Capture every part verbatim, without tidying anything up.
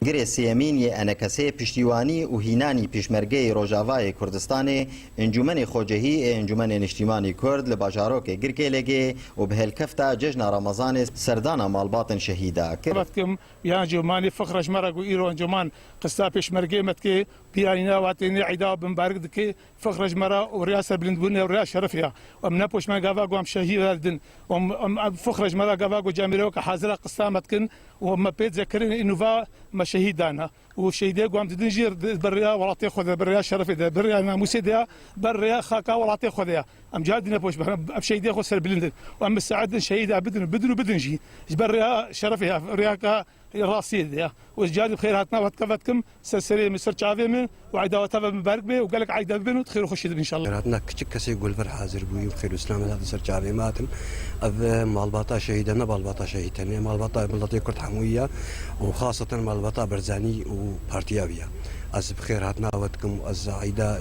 Girê sêyemîn yê ENKSê piştîwanî û hînanî Pêşmergeyê Rojavayê Kurdistanê, Encûmenê Xocehî ê Encûmenê Niştîmanî Kurd li bajarokê Girkêlêgê û bi hêlkefta Cejna Remezanê serdana malbatên şehîda kir. Dikim, yan encûmanê fixr ji me re ku îro encûman qista Pêşmergê me dike, pîranîna watê nê eyda bi mibarik dike. Fixr ji me re û rêya serbilindbûnê û rêya şerefê ya. Em ne poşmên gava ku em şehîd didin. Em, em, em fixr ji me re gava ku camêrê weke hazira qista me dikin û me pê dizekirin, î nûva me şehîd dana. Û şehîdê ku em didin jî di ber rêya welatê xwe de, ber rêya şerefê de, ber rêya namûsê de ya, ber rêya xaka welatê xwe de ya. Em cihadî ne poşmên, em, em şehîdê xwe serbilind in. Û em misaid in şehîda bidin, bidin û bidin jî. Ji ber rêya şerefê ya, rêya ka rastiyê de ya. Û ez carî bi xêr hatina we dike ve dikim, ser serê min, ser çavê min û eyda we teve mibarik be û gelek eyda bibin û di xêr û xweşî de bin inşallah. Hatina kiçik kesê gulver hazir bûyî, bi xêr û silamê hatin ser çavê me hatin. Ev, e, malbata şehîd e, ne malbata şehîd tenê, malbata miletê Kurd hemûyî ye û xaseten malbata Barzanî û partiya wî ye. Ez bi xêr hatina we dikim û ez eyda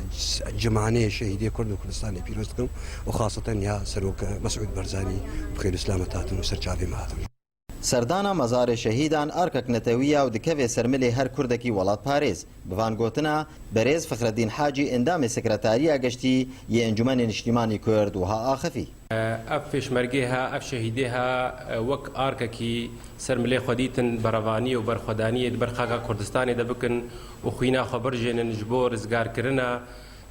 cimanê şehîdê Kurd û Kurdistanê pîroz dikim û xaseten ya Serok Mesûd Barzanî bi xêr û silamet hatin û ser çavê me hatin. Serdana mezarê şehîdan arkek netewî ya û dikeve ser milê her kurdekî welatparêz. Bi van gotina, berêz Fixreddîn Hacî endamê sekretariya geştî yê Encûmenê Niştîmanî Kurd wiha axifî. Ev pêşmergê ha, ev şehîdê ha, wek arkekî ser milê xwe dîtin, berevanî û berxwedaniyê di ber xaka Kurdistanê de bikin û xwîna xwe birjênin ji bo rizgarkirina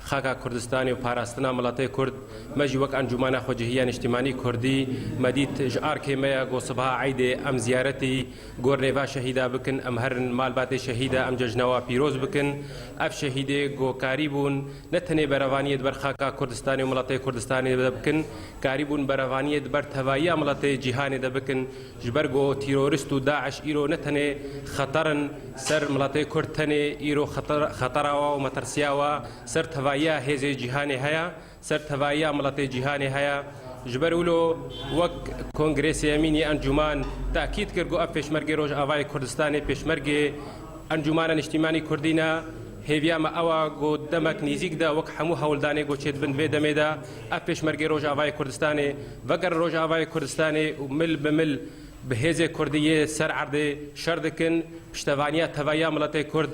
xaka Kurdistanê û parastina miletê Kurd. Me jî wek Encûmena Xwecihî ya Niştîmanî Kurdî me dît ji arkê me ye ku sibaha eydê em ziyaretî gor nêva şehîda bikin, em herin malbatê şehîda, em cejna wa pîroz bikin. Ev şehîdê ku karîbûn ne tenê berevaniyê di ber xaka Kurdistanê û miletê Kurdistanê de bikin, karîbûn berevaniyê di ber tevayiya miletê cîhanê de bikin. Ji ber ku terorist û DAIŞ îro ne tenê xeter in ser miletê Kurd, tenê îro xeter-, xetera wa û metirsiya wa ser tevayiya hêzê cîhanê heye, ser tevayiya miletê cîhanê heye. Ji ber wilo wek Kongrê Sêyemîn yê Encûman tekîd kir ku ev pêşmergê Rojavayê Kurdistanê pêşmergê Encûmana Niştîmanî Kurdî ne. Hêviya me ew e ku demek nêzîk de wek hemû hewldanê ku çêdibin vê demê de ev pêşmergê Rojavayê Kurdistanê vegerin Rojavayê Kurdistanê û mil bi mil bi hêzê Kurdî yê ser erdê şer dikin, piştevaniya tevayiya miletê Kurd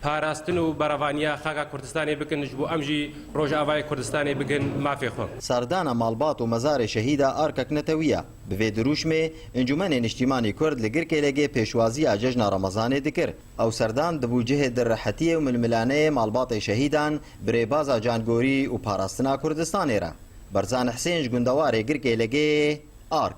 parastin û berevaniya xaka Kurdistanê bikin, ji bo em jî Rojavayê Kurdistanê bigin mafê xwe. Serdana malbat û mezarê şehîda arkek netewî ye. Bi vê dirûşmê, Encûmenê Niştîmanî Kurd li Girkêlêgê pêşwaziya Cejna Remezanê dikir. Ew serdan dibû cihê di rehetiyê û milmilaneyê malbatê şehîdan bi rêbaza cangorî û parastina Kurdistanê re. Berzan Hisên ji gundewarê Girkêlêgê, Ark.